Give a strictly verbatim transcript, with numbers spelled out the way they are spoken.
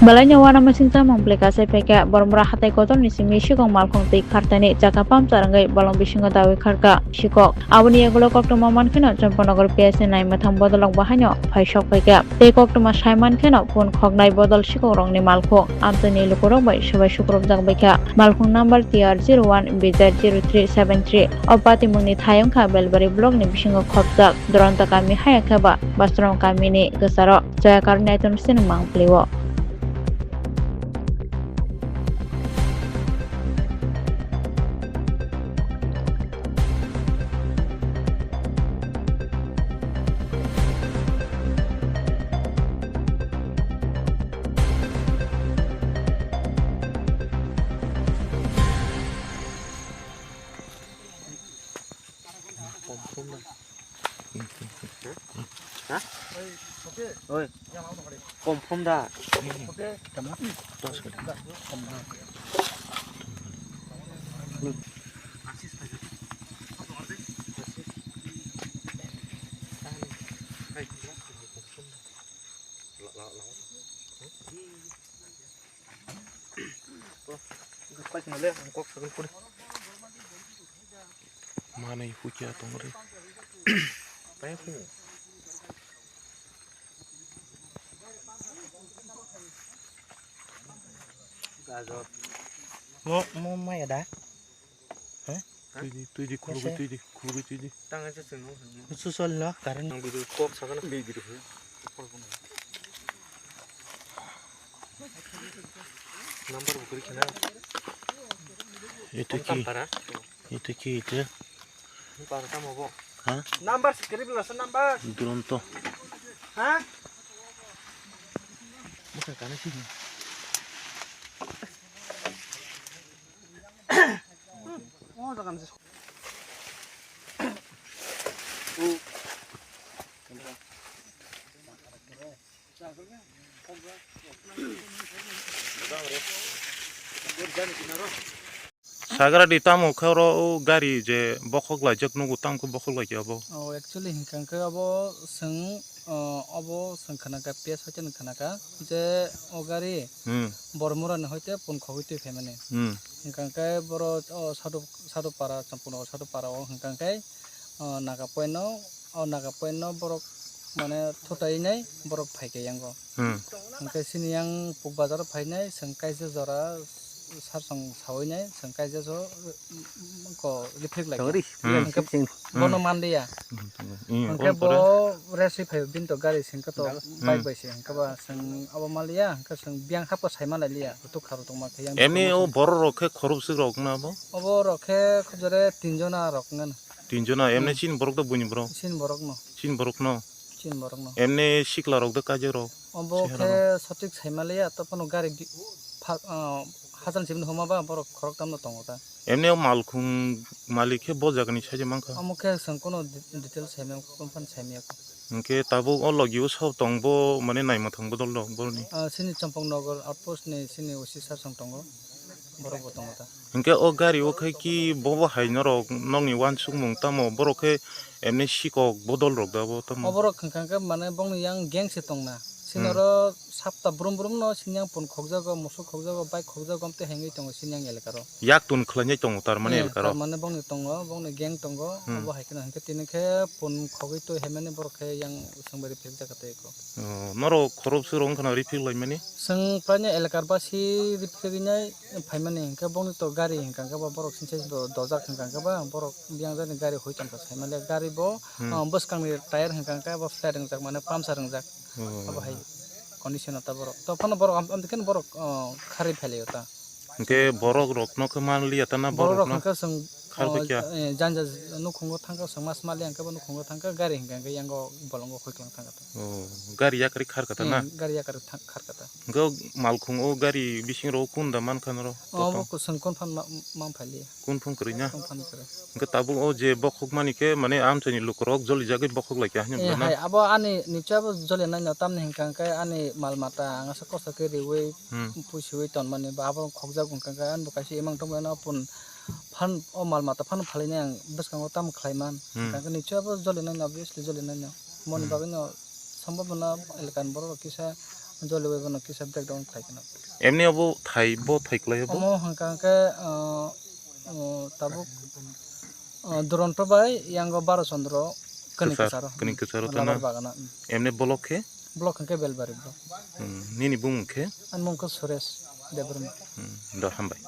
Belaino uanama singcha mangpli kasai phaikha, Bormura hatai kotorni simi sikok malkhung twi khartaini chakha pamchar wngwi bolong bisingo dawi kharkha sikok. Aboni yagulo koktwma mankheno Champanagar P S ni nai mwthang bodolrok bahaino phaisok phaikha. Tei koktwma sai mankheno pun khoknai bodol sikokrokni malkhung amchaini lukurok bai swbai sukrupjak baikha. Malkhung number T R zero one B Z zero three seven three o patimungni thai wngkha Belbari blockni bisingo khopjak Doronta kami haya khe ba Bastrom kamini kwcharo. Chaya karwi naiton sini mangpli o. Oi. Confirm da. Manwi hukia tongri. Gajor. Mo, mo maya da? He? Twi di, twi di, khulugwi twi di, khulugwi twi di. Tang ese sengno. Kusu sol no, current. Nang bidu kok sakana. Number bukuri kena. Itu ki? Para. Itu ki itu? Para tamo bo. Ha? Number sikiri bila sa number. Duronto. Ha? Bukan kana sih. Sagradi tamo khe oro o gari je bokhok laijak nugo, tamo khe bokhok laikya abo? Oh, actually hinkha khe abo swng, oh, abo swng khana kha, P S hoite ni khana kha je o gari Hmm. Bormura ni hoite pun khogwi twi phaimani. Hmm. Hinkha khe boro o Sadhu, Sadhu para, Champana Sadhu para o hinkha khe, oh, Naga point no, oh, Naga point no borok mane thutai nai borok phaikha yango. Hmm. Hwnkhe sini yang Puk Bazar o phainai, chwng kaisa jora sarsong sawi nai, chwng kaisa so, mm, ko reflect lai. Sorry, Hmm. Hwnkhe sing, sing. Bono Hmm. manliya. Hmm. Hwnkhe Oro bo pore? Rest ri phai bini to gari singkhe to Hmm. bike bai se, hwnkhe ba chwng abo manliya, hwnkhe chwng biyang hapkha sai manlai liya, rutuk kha rutuk ma khe yang Emni rutuk o ma borok rok khe khorok swk rok na bo? Obo rok khe khub jore tin jona rok ngan. Tin jona, emni Hmm. chini borok da buini borok? Chini borok no. Chini borok no? Chini borok no. Emni sikla rok da kaijak rok? Obo Chehara khe rok. Sotik sai manliya, to phano gari di-, pha-, ah, hachal sibini homa ba borok khorok tamno tongo ta. Emni o malkhung malik khe bo jagani saijak mankha? Omo khe chwng kono di-, detail saimaya, kono phano saimaya kho. Hwnkhe tabuk o logi o sob tong bo, mane naimwthang bodol rok boroni? Ah, chini Champaknagar outpost ni chini O C sir song tongo, borok bo tongo ta. Hwnkhe o gari o khai ki bo bo hai norok nokni uansukmung tamo, borok khe emni sikok bodol rok da bo tamo? O borok hwnkha khe mane bongni yang gang se tongna. Sini Hmm. oro sapta brum brum no sini yang pun khokjago, musuk khokjago, bike khokjago, amtwi hengwi tongo sini yang elaka ro. Yak tun khlainai tongo tar mani Hmm, elaka ro? Tar mane bongni tongo, bongni gang tongo, Hmm. Abo hai kheno hwnkhe tini khe pun khogwi twi hai mani borok khe yang swngbari phikjak tei ko. Oh, norok khorok swrwng khna ri phik lai mani? Chwng praino elakar basi ri phik rinai. Phaimani hwnkhe bongni to gari hwnkha khe bo borok sini size bo dojak hwnkha khe ba borok biyang jani gari hoi tongkha saimali gari bo, Hmm. Ah, bwskangni tyre hwnkha khe bo flat wngjak mane puncture wngjak. Oh. Abo hai condition o ta borok to phano borok am, amtwi kheno borok, ah, kharwi phailaio ta. Hwnkhe borok rokno khe manliya ta na borok borok rok rokno? Hwnkhe chwng, Khar ah, khe kya? Eh, janja nukhungo thangkha chwng mas mali hwnkhe bo nukhungo thangkha gari hwnkha khe yango bolongo hoi tong thangkha ta. Oh, gari yakarwi kharkha ta na? Hmm, gari yakarwi thang-, kharkha ta. Hwnkhe o malkhung o gari bising rok kunda mankha norok? Obo totong? Kusung konphang ma-, mang phailiya. Konphang kwrwi na? Konphang kwrwi. Hwnkhe tabuk o je bokhok mani khe mane amchaini lukurok jolijagwi bokhok laikha hinwi Eh, bwlana? Hai, abo ani nichoi abo joli naino tamni hwnkha hwnkhe ani mal mata ang asa kosto khe riwi Hmm. puisiwi tonmani ba abo khokjak hwnkha hwnkhe ani bo kaisa imang tongmani pun phan o mal mata phano phalwi nai ang bwskango tamo khlai man Hmm. hwnkha hwnkhe nichoi abo joli naino obviously joli naino moni Hmm. bagwino. Sambabana elakani borok rok kisa Joli bai bono kisa breakdown khlai kheno. Emni obo thai, bo thai kwlai obo? Omo hwnkha hwnkhe, uh, uh, tabuk, uh, Duronto bai yango Baro Chandra kani Kwchar, kwcharo. Kwni kwcharo Labar tana. Bagana, mm. Emni block khe? Block hwnkhe Belbari block. Hmm, nini bumung khe? Ani mung khe Suresh Debbarma. Hmm, do hambai.